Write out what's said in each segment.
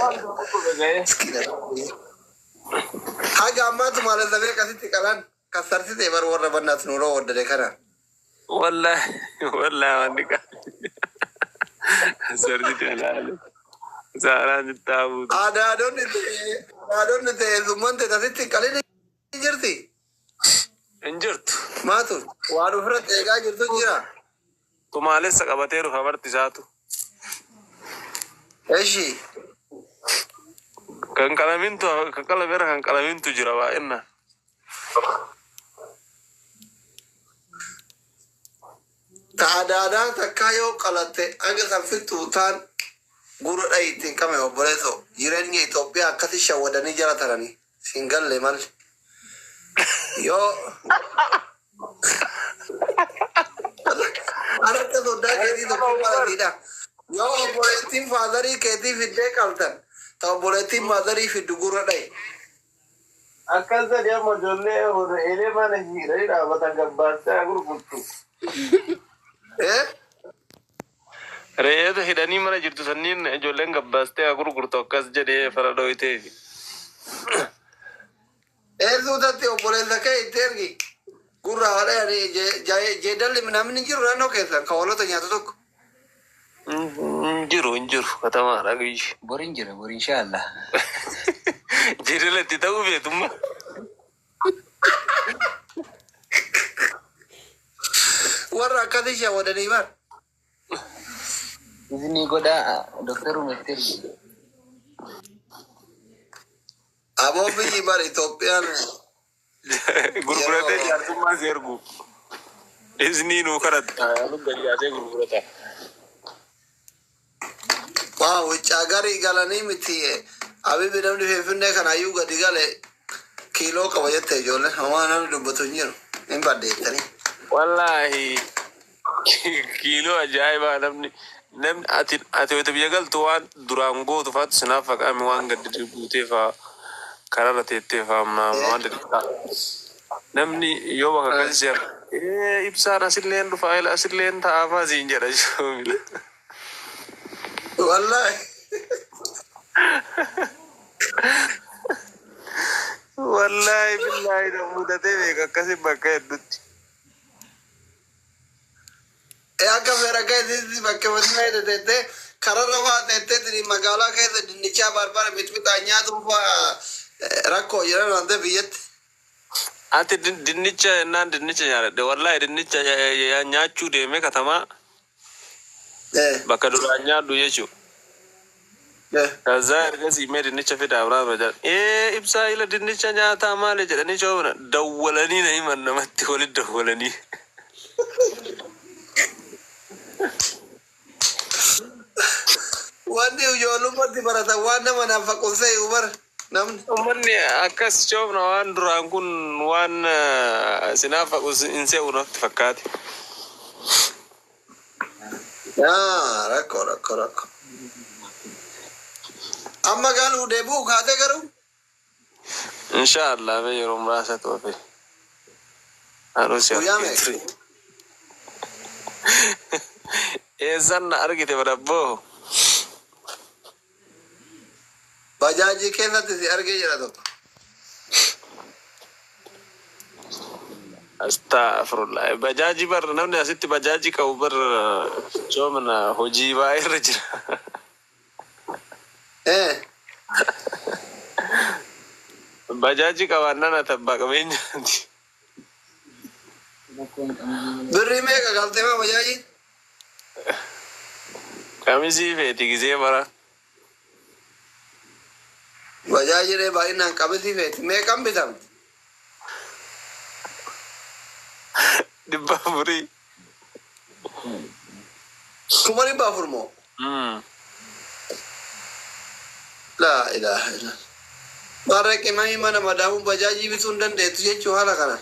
Maashaallah. Miskiina. Haga ammaatu maalessa meeqasitti qalan kassartite bar warra bannaat nuuroo waddade kana. Wallahi wallahi wanni sarjite laale. Saaraan sitti haa buutu. Adaadonni ta'e summan ta'e tasitti hin qalin jirti. Hin jirtu. Maatu waan ofirratti eegaa jirtu jira. Tumaalessa qabatee dhufa barti isaatu. Eshi. Kan qalamintu kan qalameera kan qalamintu jira baay'inaan. Ta adaadaa takkaa yoo qalatte aga san fixxu taan gurra dhayi ittiin qame obboleesso jireenya Itoophiyaa akkasi shawwadanii jala taranii siin galle maal yoo harka soddaa keetii tokko malatiidha yoo obboleettiin faazarii keetii fiddee qaltan ta obboleettiin maazarii fiddu gurra dhayi. Akkas sadii amma ijoollee eelee mana hidhanii dhaabatan gabbaastee gurgurtu. Eh? Re'eeta hidhanii mana jirtu sanniin ijoolleen gabbaastee haa gurgurtu akkas jedhee fara dhooyteefi. Eessuutatti obboleessa kee itti ergi gurra haadha jeedalli namni jiru naannoo keessan ka hoolota nyaatu tokko. Hin jiru, hin jiru, katamaadha biyyi. Boriin jira, bori inshaallah. Jeedala itti ta'uu beetummaa. Warra akkasii shawwadanii bar. Izinii godhaa Doktar Umetti ergi. Aboo biyyi bar Itoophiyaan Gurguratee jaarsummaa si ergu. Iznii nuu kadhatta. Gadi yaasee gurgurata. Waa wuccaa garii galanii miti abibi namni Finfinnee kanaayyuu gadi gale kiiloo qaba jette ijoolleen homaa namni dubbatu hin jiru hin baddeettanii. Wallaahi kiiloo ajaa'ibaa namni ati wayita biyya galtu waan duraan gootu faatu sinaaf faqaame waan gadi guutee faa kararra teettee faa waan xixiqqaa. Namni yoo bakka akkasii seera. Ee ibsaan asilleen dhufa asilleen ta'aa faa siin jedha joomila. Wallaahi. Wallaahi billaahi na mudatee beeka akkasii bakka hedduutti. Ee akka feera keessatti bakka masinaa teettee kararra faa teettee magaalaa keessa dinnichaa barbara mixmixaa nyaatu faa rakkoo jedhan waan ta'eef biyyatti. Ati dinnicha jennaan dinnicha nyaadhe wallaahi dinnicha nyaachuu deemee katamaa bakka duraan nyaadhu jechuudha. Kazaa ergasii mee dinnicha fidaa biraa jedhan. Ee ibsaa ila dinnicha nyaataa maali jedhanii coomna dawwalanii na himan namatti walit dawwalanii. Wanni ijoollummaatti baratan waan nama naaf faqunsee bar namni. Uummanni akkas coomna waan duraan kun waan sinaaf faqu hin se'u natti fakkaate. Yaa rakkoo rakkoo rakkoo. Amma galuu deebi'uu kaatee garuu. Inshaallah mee yeroo muraasa toofe. Anuu si Guyyaa argee meeqa? ture. Eessan na argite badabboo? Bajaajii keessatti si argee jira tokko. Astaghfirullah. Bajaajii bar namni asitti bajaajii qabu bar coomna hojii baay'ee irra jira. Eh. Bajaajii qabaannaan ati abbaa qabeenyaati. Birrii meeqa galtee maa bajaajii? Kamisii feeti gisee bara. Bajaajii baay'inaan qabisii feeti. Meeqan bitamti? 400. 400,000 moo? Laa ilaaha illallah. Barra qimamii mana madaamuun bajaajii bituu hin dandeettu jechuu haala kana.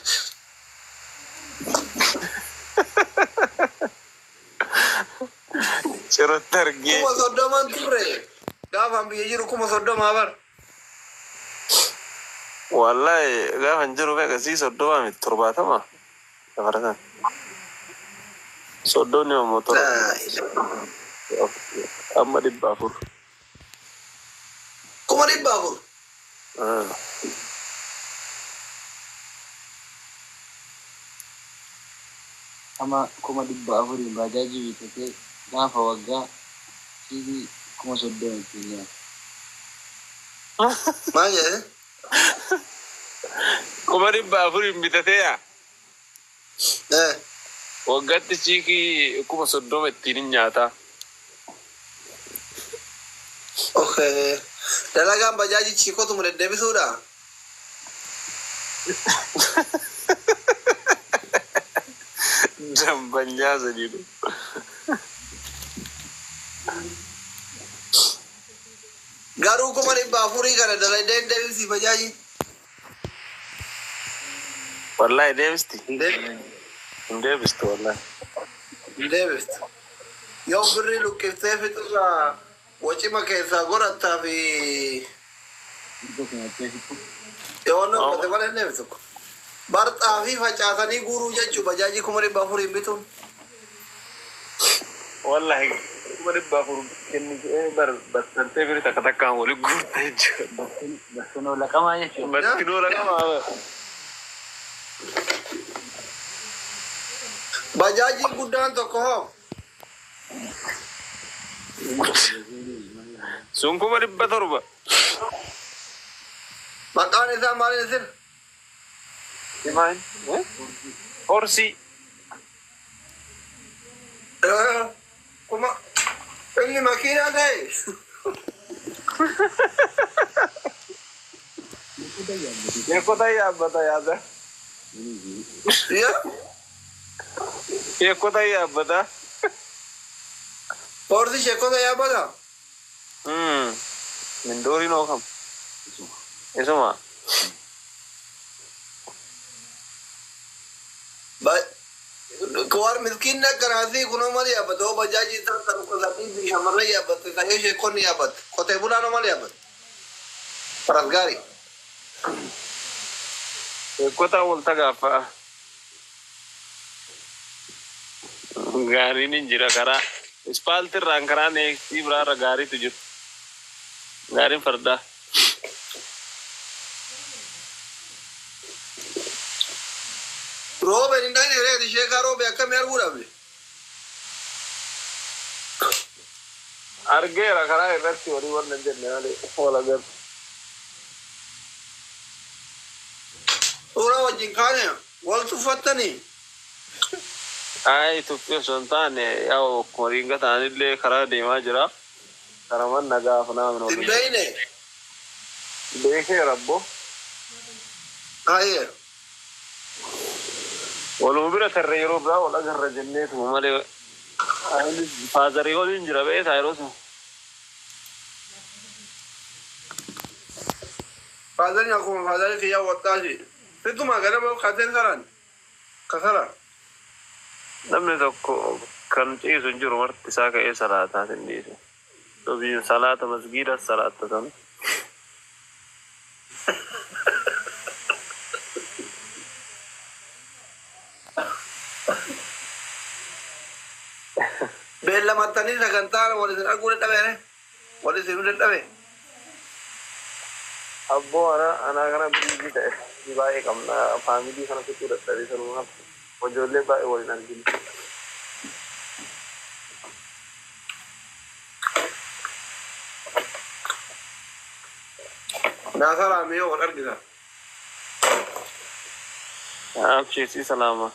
Cirotti argee. 30,000 turre. Gaafan biyya jiru 30,000 bar. Wallahi gaafa hin jiru meeqa sii 30 miti 70. Safaratan. 30 immoo 7. Laa ilaaha. Amma 400. 400,000. Ama 400,000 baajaajii bitatee gaafa waggaa kiilii 30,000 ittiin nyaata. Maal jedhe? 400,000 bitatee yaa Eh. waggaatti chiikii 30,000 ittiin hin nyaataa. Okay. Dalagaan bajaajii chiikotuma deddeebisuudha. Dambanyaa sadiidhu. Garuu 400,000 kana dalagdee hin deebisi bajaajii. Wallahi deebisti. Hin deebistu. Hin deebistu wallahi. Hin deebistu. Yoo birrii luqqiftee fixurraa wacima keessaa godhattaa fi Iddoo kanatti fixu. yoo nama godhate malee hin deebistu. Barxaa fi facaasanii guuruu jechuun bajaajii 400,000 bituun. Wallahi 400,000 kennitee bar battantee biri takka takkaan wali guurte jechuudha. Battanoo laqamaa jechuudha. Battinoo laqamaa. Bajaajiin guddaan tokko hoo? Sun 700,000. Maqaan isaa maaliin isin? Himaan? Horsii. Kuma inni makiinaa ta'e. Sheekota yaabbata yaada. Yaa Sheekota yaabbata. Horsii sheekota yaabbata. Mindooriin ookam. Isuma. War miskiinni akkanaasii kunoo maal yaabbata? Hoo bajaajii isaa kan qosatii shamarran yaabbatte kan sheekonni yaabbatte qotee bulaan maal yaabbatte? Faras gaarii. Sheekota wal tagaaffa'a. Gaariin hin jira karaa. Ispaaltirraan karaa neeksii biraarra gaariitu jiru. Gaariin fardaa. Roobeen hin dhaqne reeti sheekaa roobee akkamii arguu dhabde? Argeera karaa irratti walii wal hin jenne malee wal agarra. Suuraa wajjin kaane wal tuffattanii. Ay Itoophiyaa osoo hin taane yaa'u akkuma ringa ta'anillee karaa deemaa jira. Karaman nagaaf naamna Hin beeyne. Beekeera abbo. Hayyee. Waluma bira tarree yeroo biraa wal agarra jenneetuma malee faazarii waliin jira beekaa yeroo sun. Faazariin akkuma faazarii kiyyaa waxxaasi. Sittuma ganama kateen saraan. Kasara. Namni tokko kan ciisu hin jiru marti isaa ka'ee salaataa hin dhiisu. Dubbiin salaata masgiida salaattatan. Beellamattanii sagantaa wal isin arguu dadhabee wal isin dadhabee. Abboo ana anaa kana biizii ta'e baay'ee qabna faamilii kana fixuu dadhabee sanumaaf ijoollee baay'ee waliin arginu. Naasaraa mee wal argina. Abshiisii salaama.